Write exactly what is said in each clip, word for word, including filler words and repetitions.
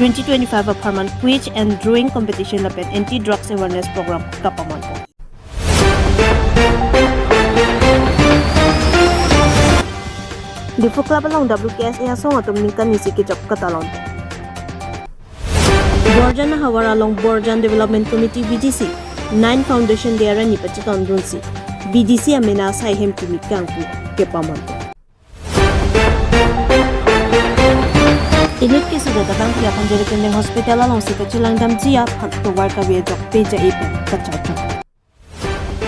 twenty twenty-five apharman quiz and drawing competition lapen anti drugs awareness program kapamanpo. Diphu Club along W K S A asong atum ningkan isi kejok katalon. Borjan ahavar along Borjan Development Committee B D C, nine Foundation Day arni pachetondunsi B D C amena asai hem kimi kangpu kepamanpo. Inut keso det abangpi aphan Jirikindeng Hospital alongsi kachelangdamji aphan tovar kave ajok peja-e pen kacharchong.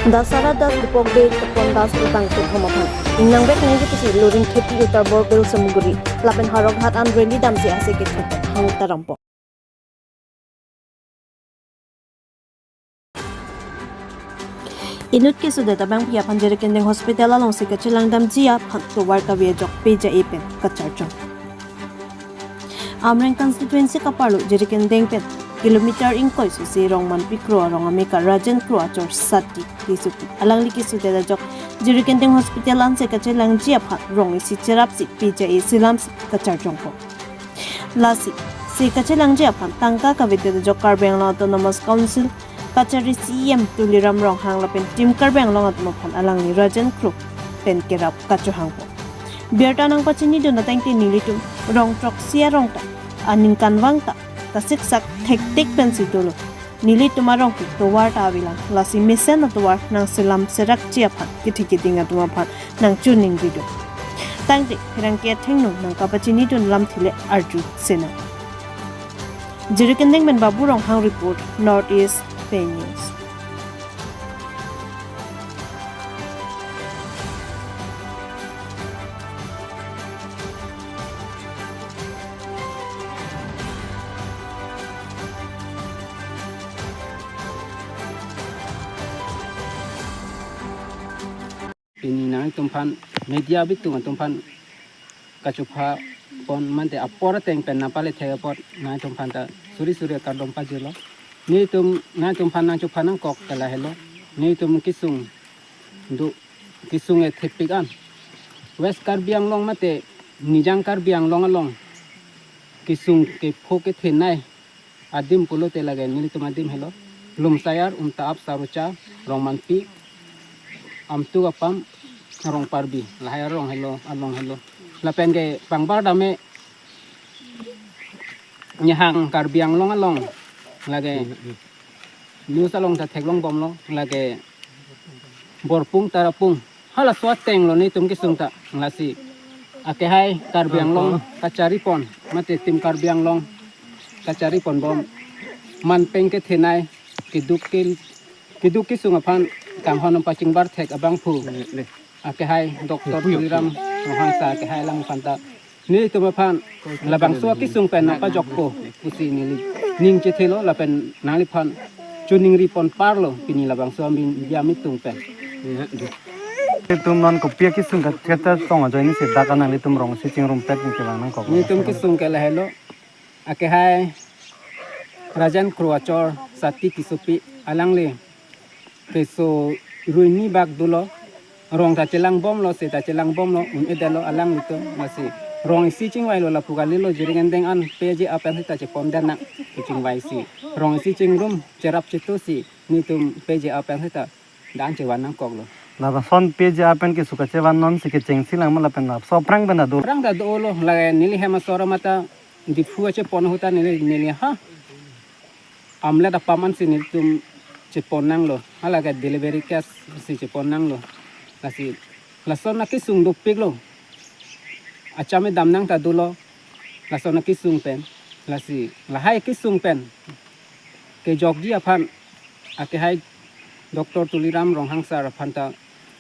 Dasara Das Dipok Bey Tapon Das Utang Kethom aphan ingnangbek nangji pusi Luring Thepi Uttar Borbil Samuguri lapen Howraghat an rally damsi ase kethom hang tarampo. Inut keso det abangpi aphan Jirikindeng Hospital alongsi kachelangdamji aphan tovar kave ajok peja-e pen kacharchong. Amreng constituency kaparlo Jirikindeng pen kilometer ingkoi sose Rongmanpi Kro arong ameka Rajen Kro achor Sati Tissopi alangli keso det ajok Jirikindeng Hospital ansi kachelangji aphan rong isi cherapsi peja-e selamsi kacharchongpo. Lasi, se kachelangji aphan tangka kavedet ajok Karbi Anglong Autonomous Council kachari C E M Tuliram Ronghang lapen Team Karbi Anglong atum aphan alangli Rajen Kro pen kerap kachohangpo. Birta nangpachinidun atangte nelitum rong throksi arong ta, aningkanvang ta, kasiksak thektik pensi dolo. Nelitum arong ke tovar ta avelang, lasi mesen atovar nangselam serakji aphan, kethe keding atum aphan nangchoningridun. Tangte, pherangke athengno nangkapachinidun lamthe le arju senang. Jirikindeng pen Babu Ronghang report, North East Pei News. Pini nangtumphan media bitung atumphan kachupha pon mante apor ateng pen nangpale thek apot nangtumphan ta suri suri kardom pajirlo. Nelitum nangtumphan nangchupha nangkok ke lahelo. Nelitum kesung do kesung e thepik an. West Karbi Anglong mate Nijang Karbi Anglong along kesung kepho kethenei adim pulote lake nelitum adim helo. Lumsayar, Umtaap, Sarucha, Rongmanpi, Amtu Apam, Rongparbi, lahai arong helo, along helo. Lapen ke pangbar dame nihang Karbi Anglong along lake news along ta theklongbomlo lake Borpung Tarapung halaso atenglo nelitum kesung ta, lasi akehai Karbi Anglong kachari pon mate Team Karbi Anglong kachari ponbom manpeng kethenei keduk ke keduk kesung aphan kanghon pachingbar thek abangphu akehai Doctor Tuliram Ronghang sir akehai alangphan ta nelitum aphan labangso akesung pen nangpajokpo pusi neli ning chethelo lapen nangliphan choningri pon parlo pini labangso amin biamitung pen. Nelitum non kopi akesung kachetong ajoine si dak nanglitum rong isi chingrumpet nangkelang nangkok. Nelitum kesung ke lahelo. Akehai Rajen Kro achor Sati Tissopi alangli keso ruini bak dolo, rong ta chelangbomlo, se ta chelangbomlo, un-edetlo alanglitum, lasi rong isi chingvailo lapu kalilo Jirikindeng an peja-e pen seta chepon dana kechingvaisi. Rong isi chingrum cherap chetusi nelitum peja-e pen seta dan chevan nangkoklo. Lason peja-e pen keso kachevan non si kechengsi lang ma lapen laso aphrang pen ta do. Aphrang ta dolo, lake neli hem asor mata Diphu achepon ahut ta neli neli ha Amlet Apam ansi nelitum chepon nanglo. Halake delivery case si chepon nanglo. Lasi lason akesung dopiklo. Acham edam nang ta dolo. Lason akesung pen. Lasi lahai kesung pen kejokji aphan akehai Doctor Tuliram Ronghang sir aphan ta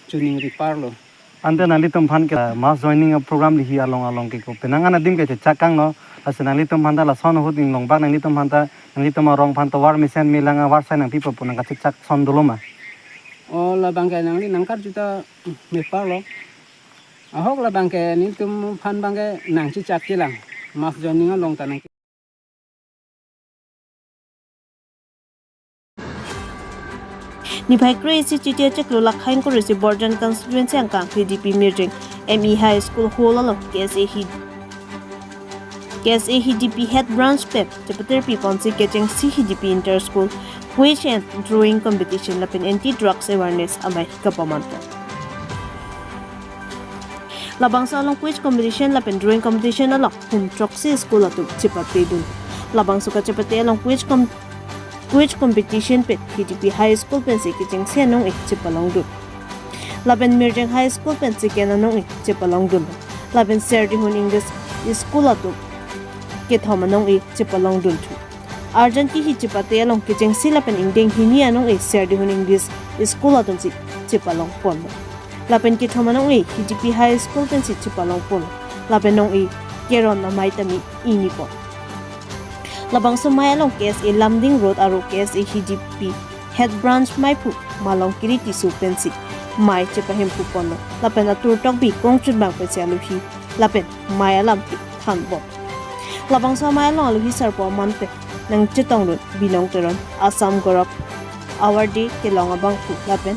choningri parlo. Ante nanglitum aphan ke mass joining program lihi along along ke ko penang an adim ke chechak kangno, lasi nanglitum aphan ta lason ahut inglong bak nanglitum aphan ta nanglitum arong aphan tovar mesen melang avarsai nangpipo pu nangkachechak son dolo ma? O labang ke nangli nangkarju ta meparlo. Ahok labang ke nelitum aphan bang ke nangchechak chelang mass joining along ta nang Niphai kre-isi Chiti achiklo lakhai ingkoi-isi Borjan constituency angkang K D P Mirjeng M E High School hall along K S A hi K S A H D P Head Branch pen chepatirpi ponsi kechengsi H D P Inter School Quiz and Drawing Competition lapen Anti Drugs Awareness amei kapaman pon. Labangso along quiz competition lapen drawing competition along hum throksi school atum chepatedun. Labangso kachepate along quiz com- quiz competition pen H D P High School pensi kechengsi anong-e chepalongdun. Lapen Mirjeng High School pen second anong-e chepalongdun. Lapen Serdihun English School atum kethom anong-e chepalongdun thu. Arjan kihi chepate along kechengsi lapen ingdeng hini anong-e Serdihun English School atumsi chepalong ponlo. Lapen kethom anong-e H D P High School pensi chepalong ponlo. Lapen nong-e keron amei tame ingni pon. Labangso amei along K S A Lumding Road aro K S A H D P Head Branch meiphu Malongkiri Tisso pensi amei chepahemphu ponlo. Lapen atur tokbi kongchunbang pensi alohi lapen amei alamthe than pon. Labangso amei along alohi sarpo aman pen nangchetongdun Binong Teron, Assam Gaurav Award kelong abangphu lapen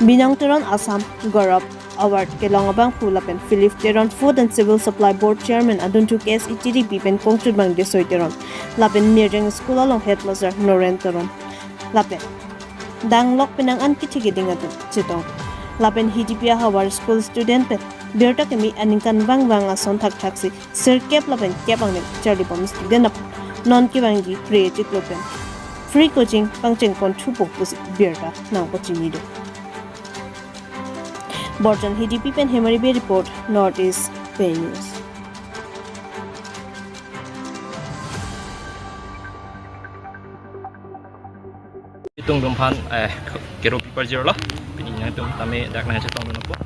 Binong Teron, Assam Gaurav Award kelong abangphu lapen Philip Teron, Food and Civil Supply Board Chairman, adunthu K S A H D P pen kongchunbang Desoi Teron, lapen Mirjeng School along Headmaster Noren Teron, lapen danglok penang an kethe keding atum chetong. Lapen H D P ahavar school student pen birta keme aningkanvang vang ason thakthaksi sirkep lapen kep angne charlibom student aphan non kevangji pre chiklo pen free coaching pangcheng pon thupo pusi birta nangpachinidun. Borjan H D P pen Hemari Bey report, North East Pei News. Itung dumphan, eh, keropi parjirlo. Pini nangtum tame dak nangchetongdun apot.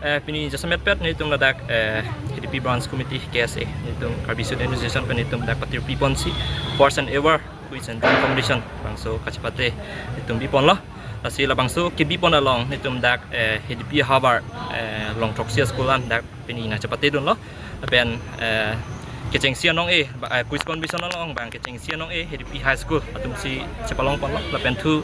Eh, pini jasemet pet nangtum ladak, eh, H D P Branch Committee K S A. Nangtum Karbi Student Association pen nangtum dak patirpi ponsi first and ever quiz and drawing competition bangso kachepate nangtum bi ponlo. Lasi labangso kebi pon along nangtum dak, eh, H D P havar, eh, Longthroksi school an dak pini nangchepatedunlo. Lapen, eh, kechengsi anong-e, ba, eh, quiz competition along abang kechengsi anong-e H D P High School atumsi chepalong ponlo. Lapen thu,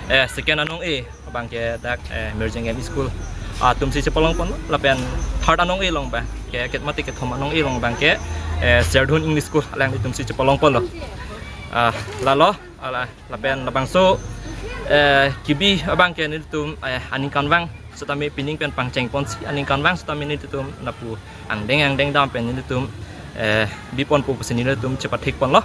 eh, second anong-e abangke dak, eh, Mirjeng M E School atumsi chepalong ponlo. Lapen third anong-e along abangke, ket mate kethom anong-e along abangke, eh, Serdihun English School alanglitumsi chepalong ponlo. Ah, lalo, ala, lapen labangso, eh, kebi abangke nelitum, eh, aningkanvang setame pining pen pangcheng ponsi aningkanvang setame nelitum lapu angdeng angdeng dam pen nelitum, eh, bi ponpo pusi nelitum chepathik ponlo.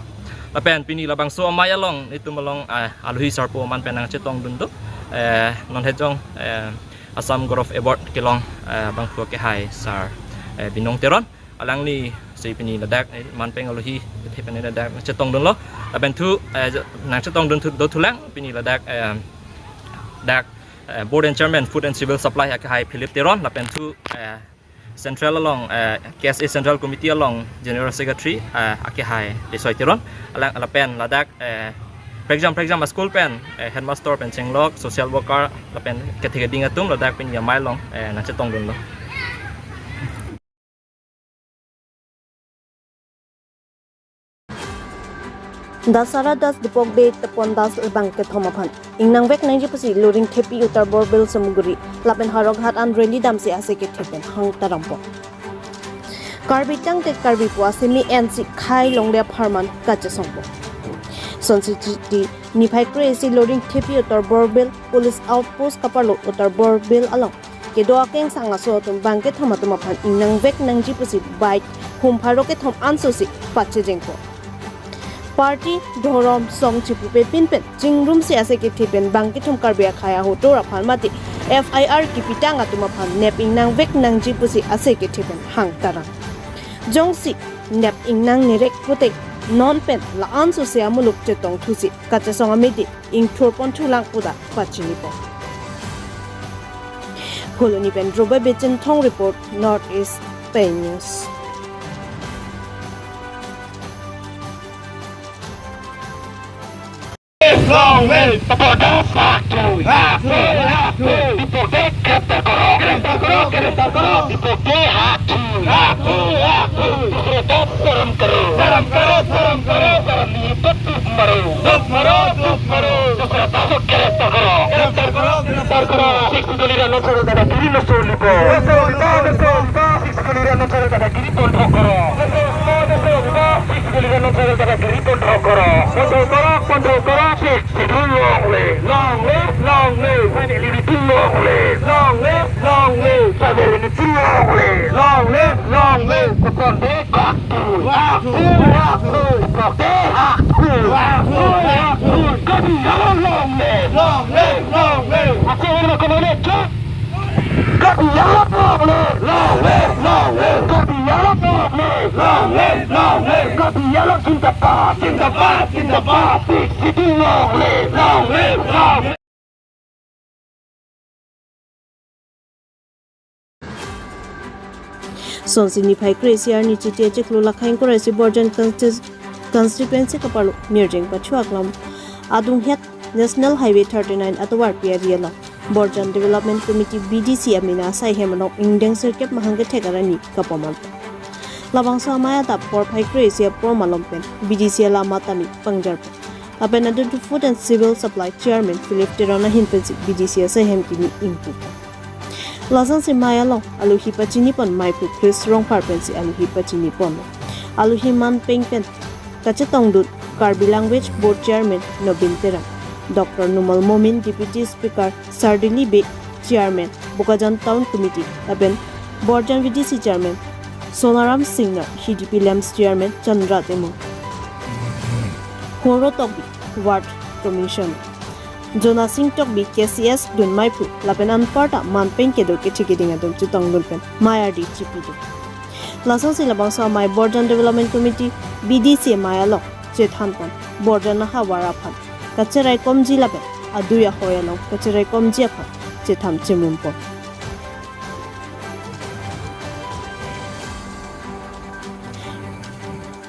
Lapen pini labangso amei along nelitum along, eh, alohi sarpo aman pen nangchetongdun do, eh, non hejong, eh, Assam Gaurav Award kelong, eh, abangphu akehai sir, eh, Binong Teron. Alanglisi pini ladak, eh, manpeng alohi kethe pen ladak nangchetongdunlo. Lapen thu, eh, nangchetongdun thu, do thulang pini ladak, eh, dak, eh, Board and Chairman Food and Civil Supply akehai Philip Teron, lapen thu, eh, Central along, eh, K S A Central Committee along General Secretary, eh, akehai Desoi Teron. Alang, lapen ladak, eh, prekjam prekjam a-school pen, eh, headmaster pen chenglok, social worker lapen kethe keding atum ladak pini amei along, eh, nangchetongdunlo. Dasara Das Dipok Bey Tapon Das abang kethom aphan ingnangvek nangji pusi Loringthepi Uttar Borbil Samaguri lapen Howraghat an rally damsi ase kethe pen hang taram pon. Karbi tangte Karbi pu asemi ensi khei longle apharman kachesongpo. Sonsi chiti niphai kre-isi Loringthepi Uttar Borbil Police Outpost kaparlo Uttar Borbil along kedo akengsang aso atum bang kethom atum aphan ingnangvek nangji pusi bike hum pharo kethom ansosi pachejengpo. Party, dhorom, song chipupe pinpen chingrumsi ase kethe pen bang kethom Karbi akhei ahotur aphan mate F I R kipitang atum aphan nep ingnangvek nangji pusi ase kethe pen hang taram. Jongsi nep ingnang nerek pute non pen la-an sosi amuluk chetongthusi kachesong amidi ingthur pon thulang puta pachinipo. Phuloni pen Dhruba Bey Chinthong report, North East Pei News. Long live Tapodas Haktui. Haktui, haktui. Dipok Bey greptar koro. Greptar koro, greptar koro. Dipok Bey Haktui. Haktui, haktui. Dusre dam saram karo. Saram karo, saram karo. Saram nahi to duk maro. Duk maro, duk maro. Dusra dam greptar koro. Greptar koro, greptar koro. Six July ra noksa dada duri noksa lipo. Noksa lipo, noksa lipo. Six July ra Non-tribal category বন্ধ করো। Sixth Schedule non-tribal category বন্ধ করো। বন্ধ করো, বন্ধ করো। Sixth Schedule long live, long live, long live. Tribal unity long live, long live, long live. Tribal unity long live, long live, long live. Sopon Deb back to, back to, back to. Sopon Deb back to, back to, back to. Karbi Anglong long live, long live, long live. Action, Karbi Anglong long live, long live, long live. Karbi Anglong long live, long live, long live. Karbi Anglong zindabad, zindabad, zindabad. Sixth Schedule long live, long live, long live. Sonsi niphai kre-isi arni Chiti achiklo lakhain kre-isi Borjan consti-, constituency kaparlo Mirjeng Pachu aklam adunghet National Highway thirty-nine atovarpi ari along Borjan Development Committee B D C amena asai hem along ingdeng sirkep mahang kethek arni kapaman. Labangso amei adap porphai kre-isi apor malom pen B D C alam atami pangjarpo. Lapen adun to Food and Civil Supply Chairman Philip Teron ahin pensi B D C asai hem kimi ingpu. Lasonsi mei along alohi pachinipon meiphu Chris Rongphar pensi alohi pachinipon. Alohi manpeng pen kachetongdun Karbi Language Board Chairman Nobin Terang, Doctor Numal Momin, Deputy Speaker Sardili Bey, Chairman Bokajan Town Committee, lapen Borjan V D C Chairman Sonaram Singnar, H D P LAMPS Chairman Chandra Timung, Horo Tokbi, Ward Commissioner Jona Sing Tokbi, K C S dun meiphu, lapen anparta manpeng kedo keche keding atum chetongdun pen mei ardi chipidun. Lasonsi labangso amei Borjan Development Committee B D C mei along chethanpon Borjan ahavar aphan kacheraikomji lapen adui ahoi along kacheraikomji aphan chethan chemunpon.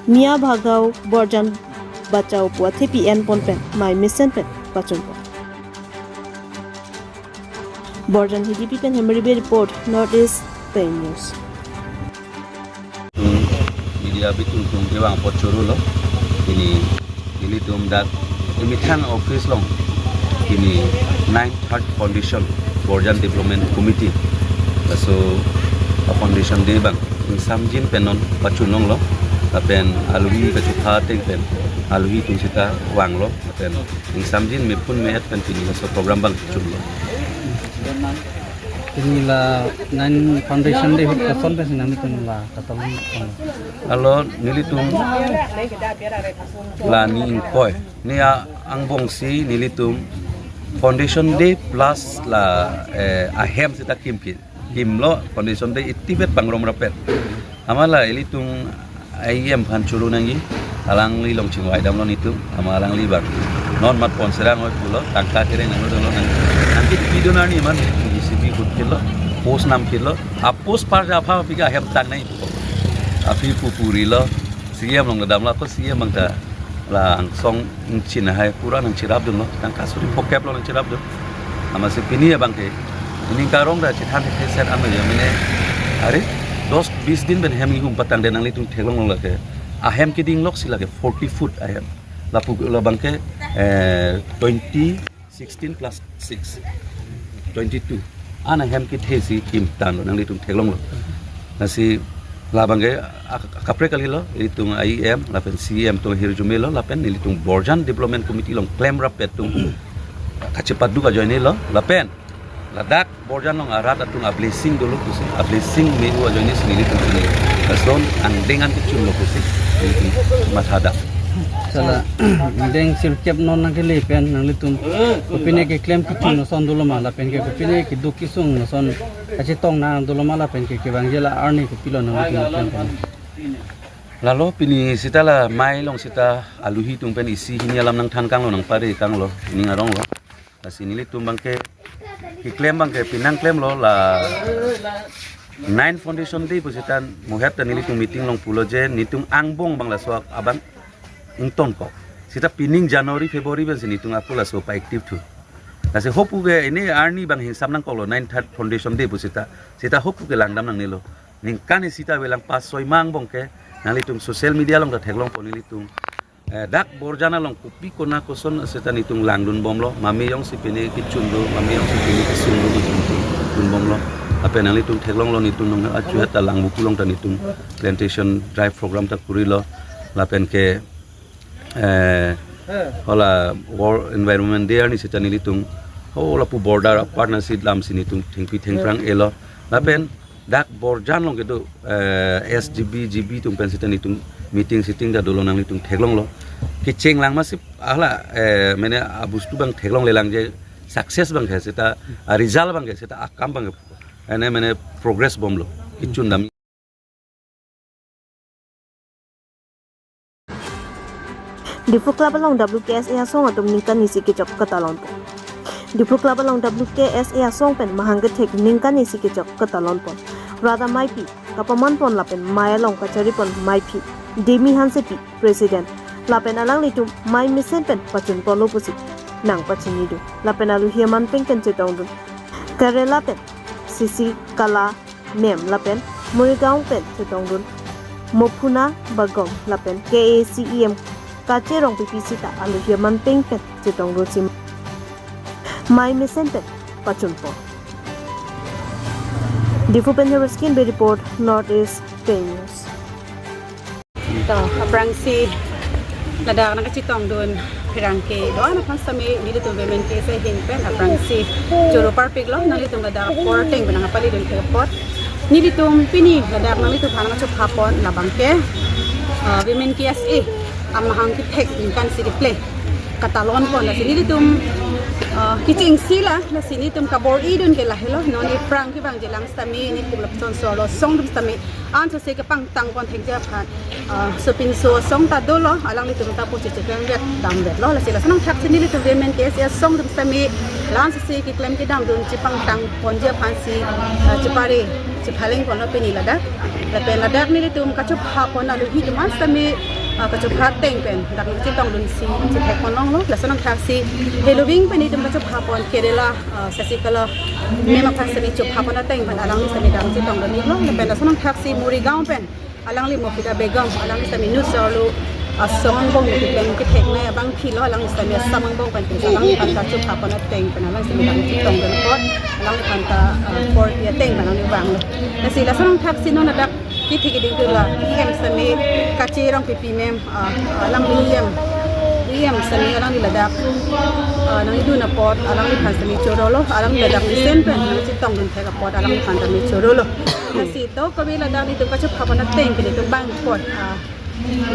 Miya Bhagao Borjan Bachao pu athepi enpon pen mei mesen pen pachunpon. Borjan Hidipi pen Henry Bey report, North East Time News. Media abitung tung kevang apot choro lo. Pini nelitum dak emethang office along pini Nine Third Foundation Borjan Development Committee, laso a foundation day abang ingsamjin pen non pachunong lo. Lapen alohi kachepha ateng pen alohi atum sita vanglo. Lapen ingsamjin mepun me-et pen pini laso program abang chunlo. Pini la Nine Foundation Day ahut koson pensi nanglitum la katong? Alo, nelitum la ni ingkoi, ni a-, angbongsi nelitum Foundation Day plus la, eh, ahem sita kimpi. Kimlo Foundation Day itivet pangrum rapet. Amat la ilitum I E M aphan choro nangji, alangli along chingvai damlo nelitum, amat alangli abang non mat pon serang oi pulo, tangka kereng nanglo dolo nang. Nangkepidun arni amat J C B kut kilo, post nam kilo, a post par ja apha aphi ke ahem tang nangji pu. Aphi pu puri lo, C E M along damlo, ako C E M abang ta la angsong ingchin ahai pura nangcherapdunlo, tangka suri phokep lo nangcherapdun. Amatsi pini abang ke, pini karong ta chethan thekthe set ame ya mene, are dos bis din pen hem ihum patang de nanglitum theklonglo lake. Ahem keding loksi lake forty foot ahem. Lapu labang ke, eh, twenty, sixteen plus six, twenty-two. An ahem kethesi kimtanglo, nanglitum theklonglo. Lasi labang ke ak-, kaprek kalilo, itum I E M, lapen C E M atum ahirjume lo, lapen nelitum Borjan Development Committee along klem rapet atum kachepaduk ajoine lo, lapen ladak Borjan along arat atum a-blessing dolo pusi, a-blessing me-u ajoine si nelitum pini lason angdeng an kechunlo pusi nelitum matha dam. Sala, angdeng sirkep non nangkele pen nanglitum kopine keklem kechun ason dolo ma lapen ke kopine keduk kesung ason kachetong nang dolo ma lapen ke kevangji la arni kopilo nanglitum keklem pen? Lalo pini sita la mei along sita alohi atum pen isi hini alam nangthan kanglo, nangpare kanglo, ning arong lo. Lasi nelitum abang ke keklem abang ke penang klemlo la Nine Foundation Day pusita muhet ta nelitum meeting along pulo je nelitum angbong abang laso abang ingtonkok. Sita pining January, February pensi nelitum ako laso pa-active thu. Lasi hopu ke ini arni abang hingsam nangkoklo Nine Third Foundation Day pusita. Sita hopu ke langdam nangnelo. Ningkan isi ta avelang pas soi ma angbong ke nanglitum social media along ta theklongpo nelitum. Eh, dak Borjan along kopi kona koson seta nelitum langdunbomlo, mame jongsi pine kechun do, mame jongsi pine kesung do, nelitum dunbomlo. Lapen nanglitum theklonglo, netum nong achu heta Langvoku along ta netum plantation drive program ta kurilo. Lapen ke, eh, hala World Environment Day arni seta nelitum, oh, lapu border apar nasi lam si netum thengpi thengphrang elo. Lapen dak Borjan along kedo, eh, S G B, G B atum pen seta netum meeting sitting ta dolo, nanglitum theklonglo. Kecheng lang masi hala, eh, mane abostu abang theklonglelang je success abang ke seta, ah, result abang ke seta akam abang ke. Ene mane progress bomlo. Kechun dam. Diphu Club along W K S A asong atum ningkan isi kechok ketalonpon. Diphu Club along W K S A asong pen mahang kethek ningkan isi kechok ketalonpon. Rat ameipi kapamanpon lapen mei along kacharipon meiphi Demi Hansepi, President, lapen alanglitum mei mesen pen pachunponlo pusi nangpachini do. Lapen alohi amanpeng pen chetongdun Kerala pen Sisi Kala Mem lapen Morigaon pen chetongdun Mophuna Bagom lapen K A C E M Kache Rongpipi sita alohi amanpeng pen chetongdunsi mei mesen pen pachunpon. Diphu pen Heroes Kinbe report, North East Pei News. To, aphrangsi ladak nangkachetongdun pherangke do-an aphan sitame nelitum Women K S A ahin pen aphrangsi choro parpiklo, nanglitum ladak apor ateng pen nangpalidun thek apot. Nelitum pini ladak nanglitum aphan nangchopha pon labang ke, ah, Women K S A amahang kethek ningkan isi kepleng ketalonpon, lasi nelitum, ah, kechengsi la, lasi nelitum kabor-idun ke lahelo, non aphrang kevangjilang sitame nelitum lapuson so-arlo asong atum sitame ansose kepangtangpon thekji aphan, ah, sopinso asong ta dolo, alanglitum ta pusi cheklemvet damvetlo, lasi lason angthaksi nelitum Women K S A asong atum sitame la ansose keklem kedamdun chepangtangponji aphansi, ah, chepare chephalengponlo pini ladak. Lapen ladak nelitum kachopha pon alohi atum an sitame, ah, kachopha ateng pen dak chetongdunsi chethekponlonglo. Lason angthaksi Heloving pen nelitum kachopha pon Kerala, ah, Sasi Kala Mem aphan sitame chopha pon ateng pen alangli sitame dak chetongdun-iklo. Lapen lason angthaksi Morigaon pen alangli Mofida Begum, alangli sitame inut so-arlo asong angbong keklem ketheknei abangphilo, alangli sitame Assam angbong pen, alangliphan ta chopha pon ateng pen alangli sitame dak chetongdun apot, alangliphan ta, ah, porpi ateng pen alangli vanglo. Lasi lason angthaksi non ladak kethe keding ke la E M sitame Kache Rongpipi Mem, ah, alangli E M, E M sitame alangli ladak, ah, nangdun apot alangliphan sitame chorolo, alangli ladak mesen pen nangchetongdun thek apot alangliphan sitame chorolo. Lasi to kave ladak nelitum kachopha pon ateng pen nelitum bang apot, ah,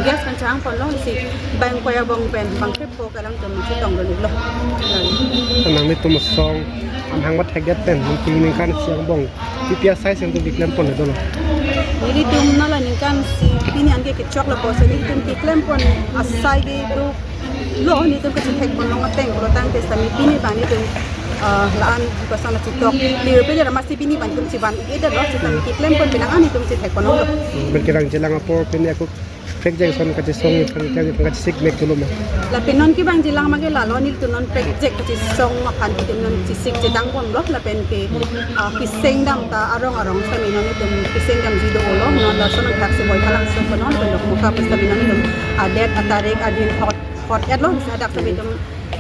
gas kan changponlo, lasi bang apot abang pen bang kepho ke alangtum chetongdun-iklo. Nanglitum asong amahang pathekdet pen ningkan isi angbong pi pi asai si nelitum keklempon dolo. Nelitum nala ningkan isi pini an ke kechoklo pusi nelitum keklempon asai ke dolo, nelitum kachethekponlong ateng pulo tangte sitame pini abang nelitum, ah, la-an kosana chetok lir pe jara masi pini abang nelitum chevan-ikdetlo, sitame keklempon penang an nelitum chethekponlonglo. Pen kevangjilang apor pini ako prekjak ason kachesong aphan kachesik mek dolo ma? Lapen non kevangjilang abang ke lalo, nelitum non prekjak kachesong aphan nelitum non chesik chedangponlo, lapen ke, ah, keseng dam ta arong arong sitame non nelitum keseng damji dolo, non lason angthaksi Baithalangso pen non pen Dokmoka pen sitame non nelitum adet atarik adin hot hot-etlo, lasi hadak sitame nelitum,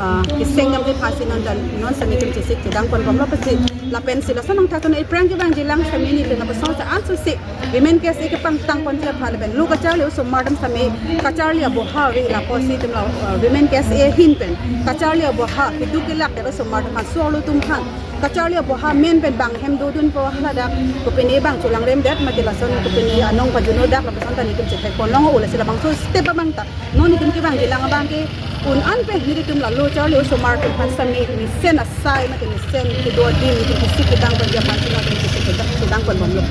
ah, keseng damji aphansi non dan non sitame nelitum chesik chedangponbomlo pusi. Lapensi lason angthaksi non aphrang kevangjilang sitame nelitum lapuson sa ansose Women K S A kepangtangponji aphan lapen lo kacharli osomar atum sitame kacharli aboha ave lapusi nelitum la, ah, Women K S A ahin pen kacharli aboha keduk kelak det osomar atum aphan, so-arlo atum aphan kacharli aboha amen pen bang ahem dodunpo, haladak kopine bang cholangremdet mate lason kopine anong pajuno dak lapuson ta nelitum chethekponlong-o, lasi labangso step abang ta non nelitum kevangjilang abang ke un-an pen nelitum la lo charli osomar atum aphan sitame mesen asai mate mesen kedo adim nelitum kesik kedangponji aphansi nelitum kesik kedang, kedangponbomlo.